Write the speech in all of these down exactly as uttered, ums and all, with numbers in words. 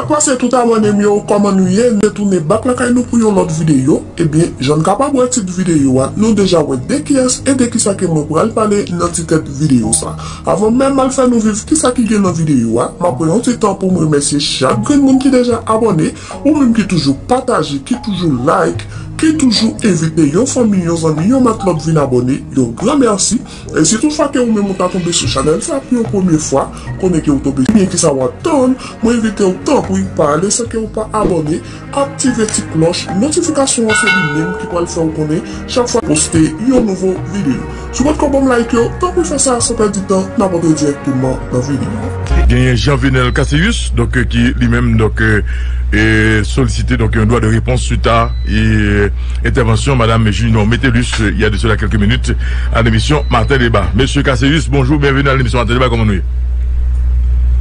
Pase tout abòne m yo, kòman nou ye? Nou retounen back lakay nou pou yon lòt videyo. Ebyen, jan n kapab wè tit videyo a, nou deja wè de kiyès e de kisa ke mwen pral pale nan ti tèt videyo sa. Avan menm m al fè nou viv kisa ki gen nan videyo a, m ap pran yon ti tan pou m remèsye chak grenn moun ki deja abòne, ou menm ki toujou pataje, ki toujou like, ki toujou envite yon fanmi, yon zanmi, yon matlòt vin abòne, yon gran mèsi. E si tout fwa ke ou menm ou ta tonbe sou chanèl sa pou yon premye fwa, konnen ke ou tonbe byen kisa w ap tann, mwen envite w tanpri pa ale san ke ou pa abòne, aktive ti klòch notifikasyon an, se li menm ki pral fè w konnen chak fwa poste yon nouvo videyo. Si w potko ban m like yo, tanpri fè sa san pèdi tan, n ap antre dirèkteman nan videyo. Genyen Jean Venel Casséus, donk, euh, ki li menm, donk, euh, euh, solisite, donk, yon dwa de repons suit a, euh, entèvansyon Madam Junior Metellus, euh, il y a de cela quelques minutes, à l'émission Matin Débat. Mesye Casséus, bonjou, byenveni nan emisyon Matin Débat, kòman nou ye?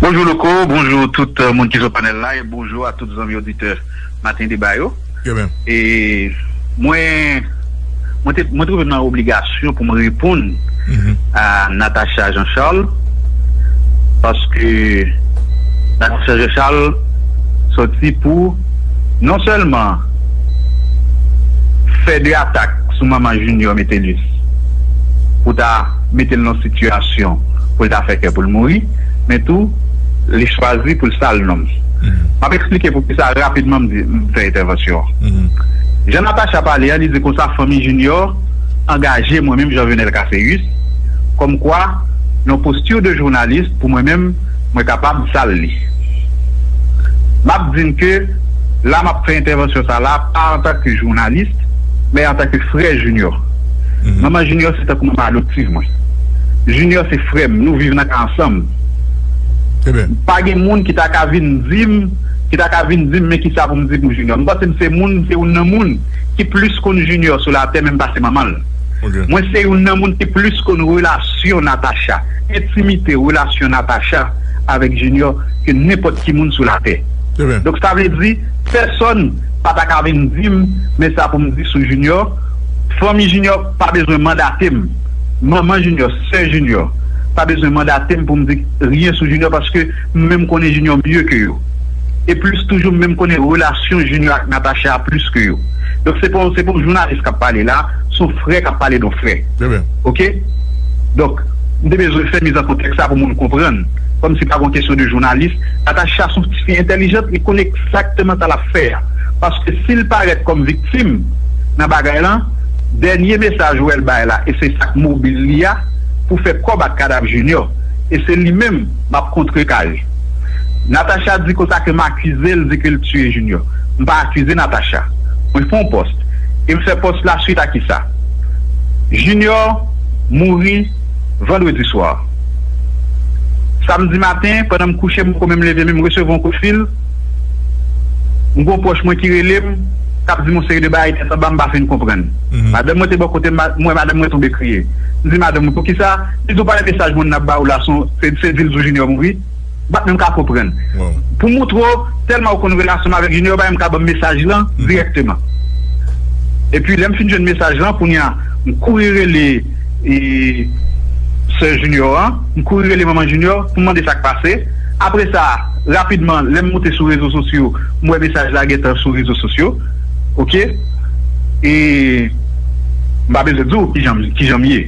Bonjou Louko, bonjou tout, euh, moun ki sou panèl la, e bonjou a tout zanmi oditè Matin Débat yo. Trè byen. E mwen, mwen te, mwen twouve m nan obligasyon pou mwen reponn a Natacha Jean Charles, paske Natacha Jean Charles sòti pou non sèlman fè de atak sou manman Junior Metellus pou ta mete l nan sitiyasyon pou l ta fè kè pou l mouri, men tou li chwazi pou l sal non m. M ap eksplike poukisa rapidman m di, m fè entèvansyon an. Jan Natacha pale a, li di konsa, fanmi Junior angaje mwen menm Jean Venel Casséus, kòmkwa nan yon posture de jounalis pou mwen menm, mwen kapab sal li. M ap di n ke la m ap fè entèvansyon sa la, pa antanke jounalis, men antanke frè Junior. Manman Junior se tankou manman adoptif mwen. Junior se frè m, nou viv nan kay ansanm. Trè byen. Pa gen moun ki ta ka vin di m, ki ta ka vin di m, men kisa pou m di pou Junior. M panse m se moun, m se youn nan moun ki plis konn Junior sou latè, menm pase manman l. Ok. Mwen se youn nan moun ki plis konn relasyon Natacha, entimite relasyon Natacha avèk Junior ke nenpòt ki moun sou latè. Trè byen. Donk, sa vle di, pèsonn pa ta ka vin di m, men sa pou m di sou Junior. Fanmi Junior pa bezwen mandate m. Manman Junior, sè Junior, pa bezwen mandate m pou m di ryen sou Junior, paske m menm konnen Junior mye ke yo. E plis toujou, m menm konnen relasyon Junior ak Natacha a plis ke yo. Donk, se pa, se pa yon jounalis k ap pale la, se yon frè k ap pale de yon frè. Trè byen. Ok? Donk, m te bezwen fè mizankontèks sa pou moun konprann. Kòmsi pa gen kesyon de jounalis. Natacha se yon tifi entèlijant, li konnen egzakteman sa l ap fè a. Paske si l parèt kòm viktim nan bagay lan, dènye mesaj ou wè l bay la, e se sa k mobil li a, pou fè kòb ak kadav Junior. E se li menm m ap kontrekare. Natacha di konsa ke m akize l, di ke l tiye Junior. M pa akize Natacha. Mwen fè yon pòs. E m fè pòs la swit a kisa? Junior mouri vandredi swa. Samdi maten, pandan m kouche, m poko menm leve, men m resevwa yon kout fil. M gon pwòch mwen ki rele m, k ap di m yon seri de bagay tèt anba, m pa fin konprann. Madanm mwen te bò kote m, m wè madanm mwen tonbe kriye. M di madanm mwen, "Poukisa?" Li di, "Ou pa wè mesaj moun nan ap ba ou la, se, se di l di w Junior mouri?" M pa t menm ka konprann. Pou moutre w, tèlman ou konn relasyon m avèk Junior, ou pa menm ka ban m mesaj lan dirèkteman. Epi, lè m fin jwenn mesaj lan, kounye a, m kouri rele e, sè Junior an, m kouri rele manman Junior pou m mande sa k pase. Apre sa, rapidman, lè m moute sou rezo sosyo, m wè mesaj la gentan sou rezo sosyo. Ok? E m pa bezwen di w kijan, kijan m ye.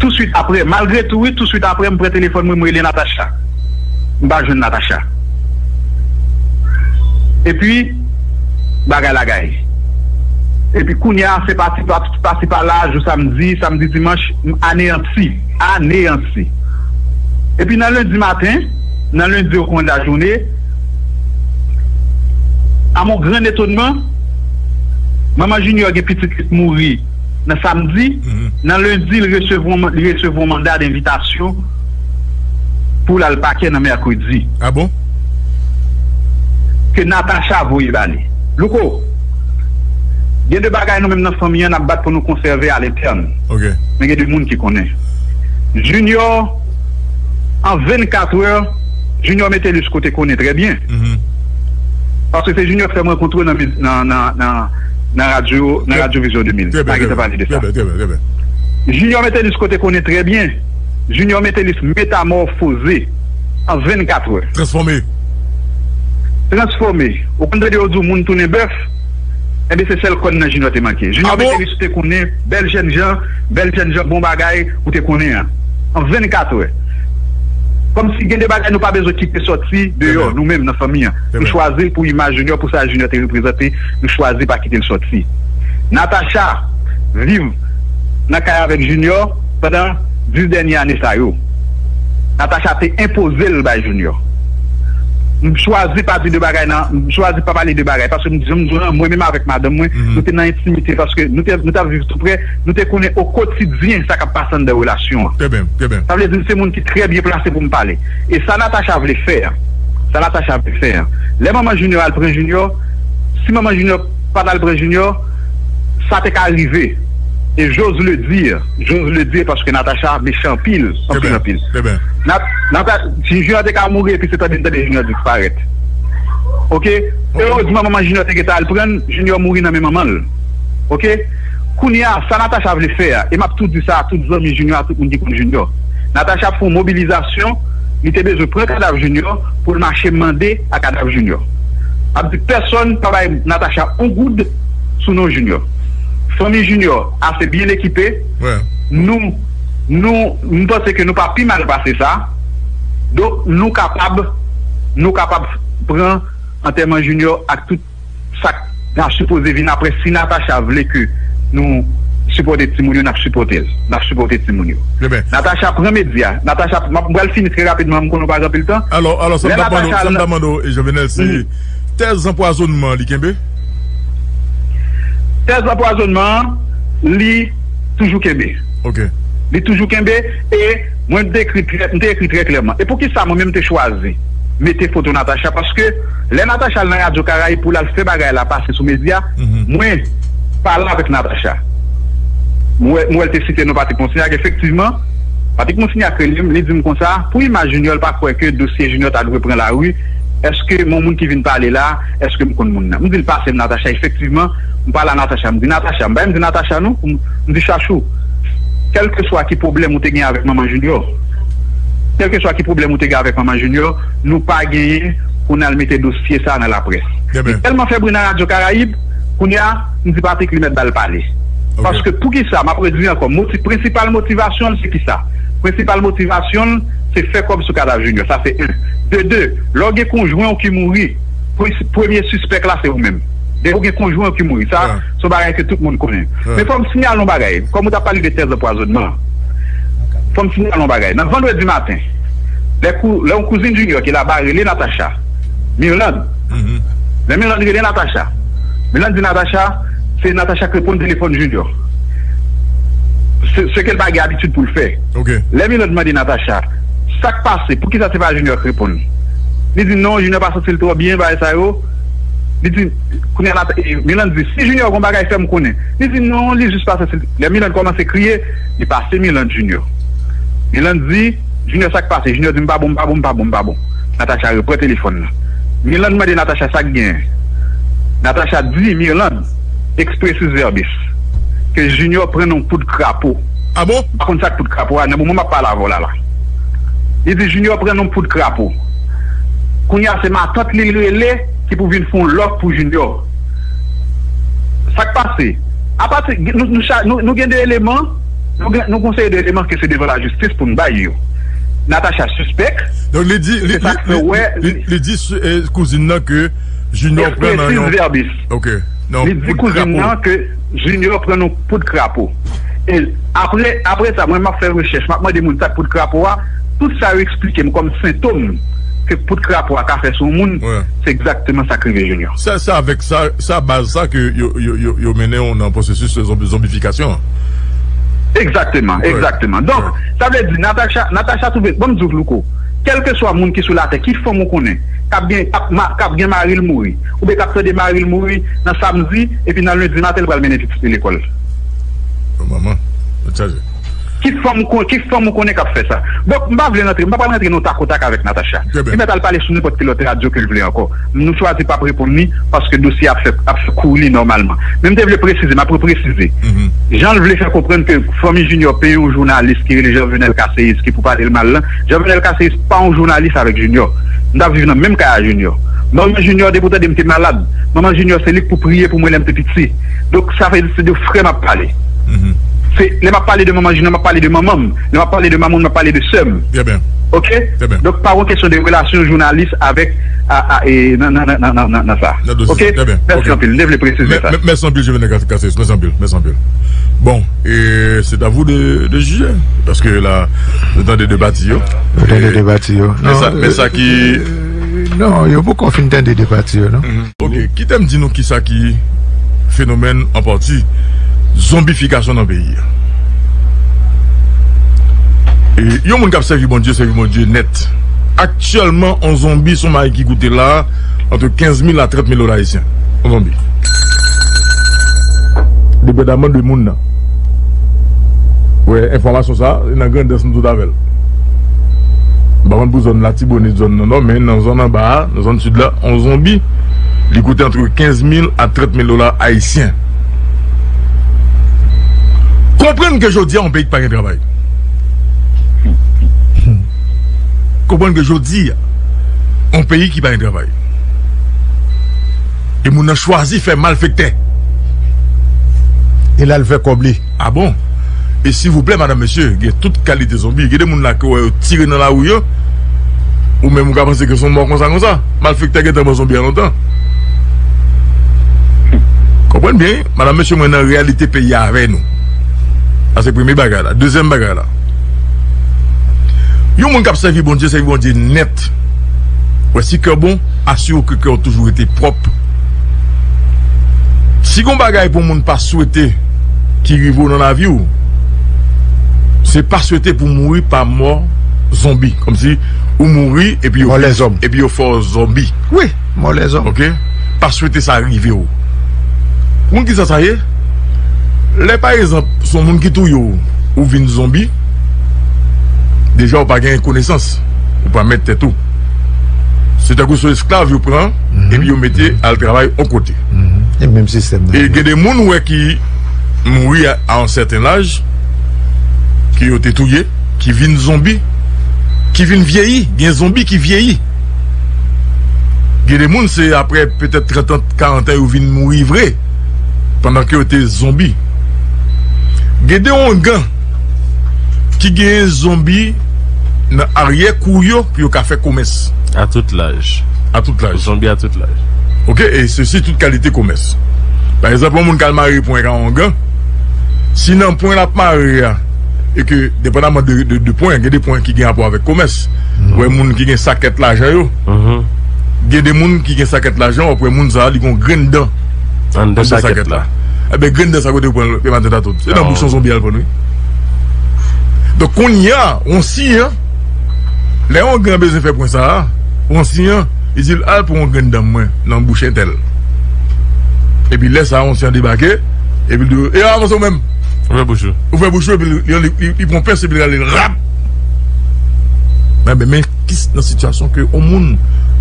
Touswit apre, malgre tou, wi, touswit apre, m pran telefòn mwen, m rele Natacha. M pa jwenn Natacha. Epi, bagay la gaye. Epi kounye a, se pati, pati, pati pa la, jou samdi, samdi, dimanch, m aneyanti, aneyanti. Epi nan lendi maten, nan lendi o kouran de la jounen, à mon grand étonnement, manman Junior gen pitit li t mouri nan samdi, nan lendi, li resevwa, li resevwa yon manda denvitasyon pou l al pakè nan mèkredi. Ah bon? Ke Natacha voye ba li. Louko, gen de bagay nou menm nan fanmi an n ap bat pou nou konsève a lentèn. Ok. Men gen de moun ki konnen. Junior, an vennkat è, Junior Metellus ke w te konnen trè byen. Paske se Junior k fè m rankontre w nan, nan, nan, nan, nan radyo, nan Radyo Vizyon de mil. Trè byen, trè byen. Junior Metellus ke w te konnen trè byen. Junior Metellus metamòfoze an vennkat è. Transfòme. Transfòme. Ou konn tande yo di w moun tounen bèf? Enben, se sèl kòn nan Junior te manke. Junior mete li sou te konnen, bèl jènjan, bèl jènjan, bon bagay, ou te konnen an. An vennkat è. Kòmsi gen de bagay nou pa bezwen kite sòti deyò, nou menm nan fanmi an. Nou chwazi l pou imaj Junior, pou sa Junior te reprezante, nou chwazi pa kite l sòti. Natacha viv nan kay avèk Junior pandan dis dènye ane sa yo. Natacha te enpoze l bay Junior. M chwazi pa di de bagay nan, m chwazi pa pale de bagay, paske m di, m di, mwen menm avèk madanm mwen, nou te nan entimite, paske nou te, nou t ap viv tou prè, nou te konnen o kotidyen sa k ap pase anndan relasyon an. Trè byen, trè byen. Sa vle di, m se moun ki trè byen plase pou m pale. E sa Natacha vle fè a, sa Natacha vle fè a, lè manman Junior al pran Junior, si manman Junior pa t al pran Junior, sa te ka rive. E j'ose le dire, j'ose le dire, paske Natacha mechan anpil, anpil, anpil. Nat, Nata, si Junior te ka mouri, epi se tande n tande Junior disparèt. Oke? Erezman, manman Junior te gentan al pran l, Junior mouri nan men manman l. Oke? Kounye a, sa Natacha vle fè a, e m ap tou di sa a tout zanmi Junior, a tout moun ki konn Junior. Natacha ap fè yon mobilizasyon, li te bezwen pran kadav Junior pou l mache mande a kadav Junior. M ap di pèsonn pa bay Natacha yon goud sou non Junior. Fanmi Junior ase byen ekipe. Nou, nou, m panse ke nou pa pi mal pase sa. Donk, nou kapab, nou kapab pran antèman Junior ak tout sa k ta sipoze vin apre. Si Natacha vle ke nou sipòte timoun yo, n ap sipòte l. N ap sipòte timoun yo. Natacha pran medya. Natacha, m ap, m pral fini trè rapidman, m konnen w pa gen anpil tan. Alò, alò, sa m t ap mande w, sa m t ap mande w, Jovenel, se tèz anpwazonnman an, li kenbe? Tèz anpwazonnman an, li toujou kenbe. Oke. Li toujou kenbe, e mwen m te ekri trè, m te ekri trè klèman. E poukisa mwen menm m te chwazi mete foto Natacha? Paske lè Natacha al nan Radyo Karayib pou l al fè bagay la pase sou medya, mwen pale avèk Natacha. M wè, m wè l te site non Patrick Monsignac, efektivman. Patrick Monsignac rele m, li di m konsa, pou imaj Junior, l pa kwè ke dosye Junior ta dwe pran lari. Èske m yon moun ki vin pale la, èske m konn moun nan? M di l pase m Natacha, efektivman, m pale a Natacha, m di Natacha, m pa menm di Natacha non, m di Chachou, kèlkeswa ki pwoblèm ou te gen avèk manman Junior, kèlkeswa ki pwoblèm ou te gen avèk manman Junior, nou pa genyen pou n al mete dosye sa a nan laprès. Li tèlman fè bri nan Radyo Karayib, kounye a, m di Patrick li mèt ba l pale. Paske poukisa, m ap redi ankò, moti-, prensipal motivasyon l se kisa? Prensipal motivasyon l se fè kòb sou kadav Junior, sa se en. De de, lè w gen konjwen w ki mouri, pre-, premye sispèk la se ou menm. Depi w gen konjwen w ki mouri, sa se yon bagay ke tout moun konnen. Men fò m siyale yon bagay, kòm ou t ap pale de tèz anpwazonnman an, fò m siyale yon bagay. Nan vandredi maten, lè kou-, lè yon kouzin Junior ki laba rele Natacha, Mirlande, lè Mirlande rele Natacha, Mirlande di Natacha, se Natacha k reponn telefòn Junior. Se, se ke l pa gen abitid pou l fè. Lè Mirlande mande Natacha, sa k pase? Poukisa se pa Junior k reponn? Li di, non, Junior pa santi l twò byen, bagay sa yo. Li di, kounye a, Nat-, e, Mirlande di, si Junior gon bagay, fè m konnen. Li di, non, li jis pa santi l. Lè Mirlande kòmanse kriye, li pase Mirlande Junior. Mirlande di, Junior, sa k pase? Junior di, m pa bon, m pa bon, m pa bon, m pa bon. Natacha repran telefòn nan. Mirlande mande Natacha sa k genyen. Natacha di Mirlande, expressis verbis, ke Junior pran nan yon poud krapo. A bon? M pa konn sa k poud krapo a, nan moman m ap pale avè w la la. Li di Junior pran nan yon poud krapo. Kounye a, se matant li l rele ki pou vin fè yon lòf pou Junior. Sa k pase? Apati, nou, nou, cha-, nou, nou gen de eleman, nou gen, nou gen yon seri de eleman ke se devan lajistis pou n bay yo. Natacha sispèk. Donk, li di, li, se sa k fè w wè, li, li, li di, eh, kouzin nan ke Junior pran nan yon, expressis verbis. Ok. Li di kouzin nan ke Junior pran yon poud krapo. E apre, apre sa, mwen, m ap fè rechèch, m ap mande moun sa k poud krapo a, tout sa yo eksplike m kòm sentòm ke poud krapo a ka fè sou yon moun, se egzakteman sa k rive Junior. Sa, sa avèk sa, sa baz sa ke yo, yo, yo, yo mennen w nan pwosesis zonbi-, zonbifikasyon an. Egzakteman, egzakteman. Donk, sa vle di, Natacha, Natacha twouve, bon, m di w, Louko, kèlkeswa moun ki sou latè, ki fanm ou konnen, k ap gen, k ap ma-, k ap gen mari l mouri, oubyen k ap tande mari l mouri nan samdi, epi nan lendi maten, l pral mennen pitit li lekòl. Bon, manman, tèt chaje. Ki fanm ou kon-, ki fanm ou konnen k ap fè sa? Donk, m pa vle rantre, m pa pral rantre nan takotak avèk Natacha. Li mèt al pale sou nenpòt ki lòt radyo ke l vle ankò. Nou chwazi p ap reponn li, paske dosye a ap fè, ap fè kouri li nòmalman. Men m te vle presize, m ap represize. Jan l vle fè konprann ke fanmi Junior peye yon jounalis ki rele Jean Venel Casséus ki pou pale l mal lan, Jean Venel Casséus pa yon jounalis avèk Junior. M t ap viv nan menm kay a Junior. Manman Junior, depi w tande m te malad, manman Junior se li k pou priye pou mwen lè m te piti. Donk, sa vle di se de frè m ap pale. Se, lè m ap pale de manman Junior, m ap pale de manman m. Lè m ap pale de Mamoun, m ap pale de sè m. Oke? Donk, pa yon kesyon de relasyon jounalis avèk, a, a, e, nan, nan, nan sa. Oke? Mèsi anpil. M te vle presize sa. Mèsi anpil, Juvenal Cassius. Mèsi anpil. Mèsi anpil. Bon, e, c'est à vous de, de juger. Paske la, nou tande de pati yo. Nou tande de pati yo. Men sa, men sa ki, euh, non, yo poko fin tande de pati yo, non. Ok, kite m di nou kisa ki fenomèn an pati zonbifikasyon nan peyi a. E yon moun k ap sèvi Bondye, sèvi Bondye nèt. Aktyèlman, yon zonbi se yon bagay ki koute la ant kenz mil a trant mil dola ayisyen. Yon zonbi. Depandaman de moun nan. Wè, enfòmasyon sa, nan Grandans nou tout avè l. M pa konn pou zòn Latibonit, zòn nan nò, men nan zòn anba a, nan zòn sid la, yon zonbi, li koute ant kenz mil a trant mil dola ayisyen. Konprann ke jodi a, yon peyi ki pa gen travay. Konprann ke jodi a, yon peyi ki pa gen travay. E moun nan chwazi fè malfektè. E l al fè kòb li. A bon? E silvouplè, madanm, mesye, gen tout kalite zonbi. Gen de moun la ke w wè yo tire nan lari yo. Ou menm ou ka panse ke se yon mò konsa, konsa. Malfektè gentan ban zonbi a lontan. Konprann byen, madanm, mesye, mwen nan reyalite peyi a avè nou. Sa se premye bagay la. Dezyèm bagay la. Yon moun k ap sèvi Bondye, sèvi Bondye nèt. Wè, si kè w bon, asire w ke kè w toujou rete pwòp. Si gon bagay pou moun pa swete ki rive w nan lavi w, se pa swete pou mouri pa mò zonbi. Kòmsi ou mouri epi yo fè w zonbi. Wi, mò lèzòm. Ok? Pa swete sa rive w. Moun ki sa sa ye? Lè pa egzanp, se yon moun ki touye w, ou vin zonbi, deja ou pa gen konesans, ou pa mèt tèt ou. Se tankou se yon esklav yo pran, epi yo mete al travay yon kote. E menm sistèm nan. E gen de moun ou wè ki mouri a, a yon sèten laj, ke yo te touye, ki vin zonbi, ki vin vyeyi, gen zonbi ki vyeyi. Gen de moun se aprè petèt trant an, karant an yo vin mouri vre, pandan ke yo te zonbi. Gen de ongan ki genyen zonbi nan aryè kou yo pou yo ka fè komès. A tout laj. A tout laj. Zonbi a tout laj. Ok, e sesi tout kalite komès. Pa egzanp, yon moun k al mare pwen ak ongan, si nan pwen l ap mare a, e ke, depandaman de, de, de pwen, gen de pwen ki gen rapò avèk komès. Ou wè moun ki gen sakèt lajan yo. Gen de moun ki gen sakèt lajan, w ap wè moun sa a, li gen yon grenn dan anndan sakèt la. Enben, grenn dan sa kote yo pran l, pe maten ta tout. Se nan bouch yon zonbi al pran l, wi. Donk, kounye a, yon siy an, lè yon ongan bezwen fè pwen sa a, yon siy an, li di l, al pran yon grenn dan mwen nan bouch entèl. Epi lè sa a, yon siy an debake, epi l di, e avanse ou menm. Ouvè bouch ou. Ouvè bouch ou, epi li, li, li, li pran pens, epi li rale l rap. Enben, men ki s-, nan sitiyasyon ke yon moun,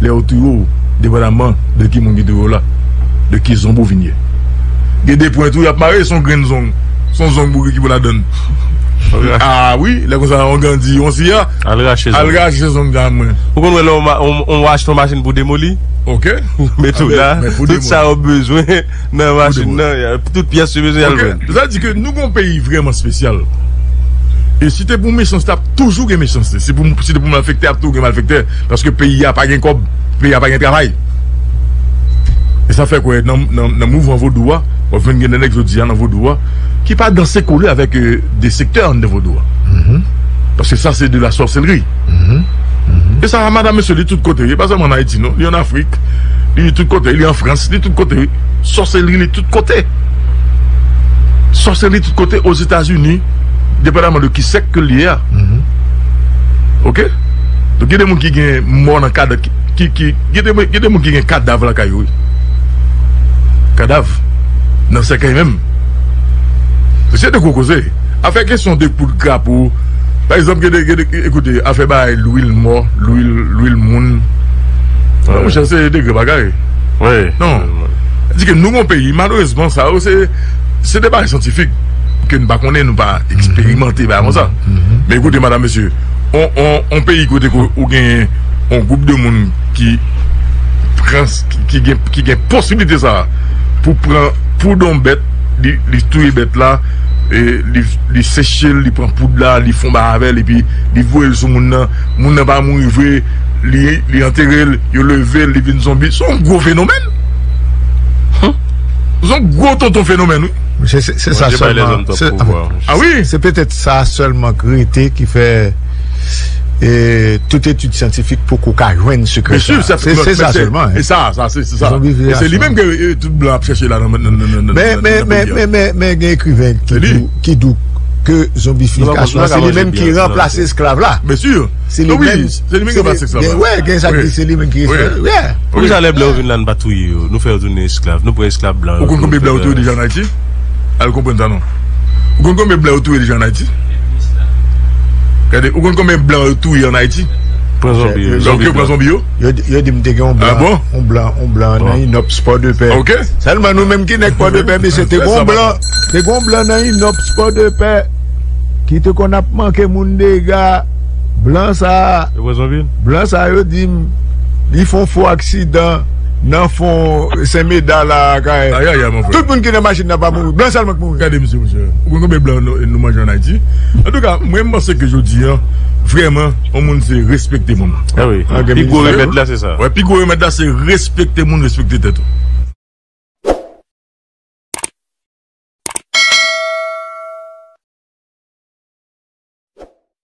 lè yo touye w, depandaman de ki moun ki touye w la, de ki zonbi w vin ye. Gen de pwen tou, y ap mare, se yon grenn zong. Se yon zong boure ki pou ladann. A wi, lè konsa, yon ongan di, yon siy a, al rache zong. Al rache zong dan mwen. Ou konn wè lè yon ma-, yon, yon achte yon machin pou demoli? Ok. Mete w la, tout sa yo bezwen nan machin nan, tout pyès yo bezwen y al jwenn. Sa di ke nou gon peyi vrèman espesyal. E si te pou mechanste, ap toujou gen mechanste. Si pou, si te pou malfektè, ap toujou gen malfektè. Paske peyi a pa gen kòb, peyi a pa gen travay. E sa fè kwè nan, nan, nan mouvman vodou a, w ap jwenn gen de nèg jodi a nan vodou a, ki pa danse kole avèk, euh, de sektè anndan vodou a. Paske sa se de la sòselri. E sa, madanm, mesye, li tout kote, wi. Pa sèlman an Ayiti, non. Li an Afrik, li tout kote, li an Frans, li tout kote, wi. Sòselri, li tout kote. Sòselri tout kote, Ozetazini, depandaman de ki sèk ke l ye a. Ok? Donk, gen de moun ki gen mò nan kad, ki, ki, gen de, gen de moun ki gen kadav lakay yo, wi. Kadav. Nan sèkèy menm. Se de gwo koze. Afè kesyon de poud gra pou, pa egzanp, gen de, gen de, ekoute, afè bay lwil mò, lwil, lwil moun. Non, monchè, se degre bagay. Non. Di ke nou gon peyi, malerezman, sa yo, se, se de bagay syantifik ke nou pa konnen, nou pa eksperimante bagay konsa. Men ekoute, madanm, mesye, on, on, on peyi kote ke ou gen Yon gwoup de moun ki pran, ki gen, ki gen posiblite sa a pou pran poud yon bèt, li, li touye bèt la, e li, li seche l, li pran poud la, li fon ba avè l, epi li voye l sou moun nan. Moun nan pa mouri vre, li, li antere l, yo leve l, li vin zonbi. Se yon gwo fenomèn. Se yon gwo tonton fenomèn, wi. Se, se, se sa sèlman. Ah wi. Se petèt sa sèlman k rete ki fè e tout etid syantifik poko ka jwenn sekrè sa. Se sa sèlman. E sa, sa se sa. E se li menm ke tout blan ap chèche la nan nan nan nan nan. Men men men men men men gen ekriven ki di ki di ke zonbifikasyon se li menm ki ranplase esklav la. Byen si. Se li menm. Se li menm ki ranplase esklav la. Wi, gen sa ki di se li menm ki. Poukisa lè blan yo vin la nou pa touye yo, nou fè yo tounen esklav, nou pran esklav blan yo. Ou konn konbyen blan yo touye deja an Ayiti? Al konprann sa non. Ou konn konbyen blan yo touye deja an Ayiti? Gade, ou konn konbyen blan yo touye an Ayiti? Pran zonbi yo. Donk yo pran zonbi yo. Yo di m te gen yon blan, yon blan, yon blan nan Inops Pòdepè. Sèlman nou menm ki nèg Pòdepè, mesye, te gen yon blan, te gen yon blan nan Inops Pòdepè ki te konn ap manke moun dega. Blan sa a, blan sa a yo di m li fè yon fo aksidan nan fon Sen Meda la kay. Tout moun ki nan machin nan pa mouri, blan sèlman k mouri. Gade misye, mesye. Ou konn konbyen blan nou manje an Ayiti? Antouka, mwen m panse ke jodi a vrèman yon moun se respekte moun. Pi gwo remèd la se sa. Wi, pi gwo remèd la se respekte moun, respekte tèt ou.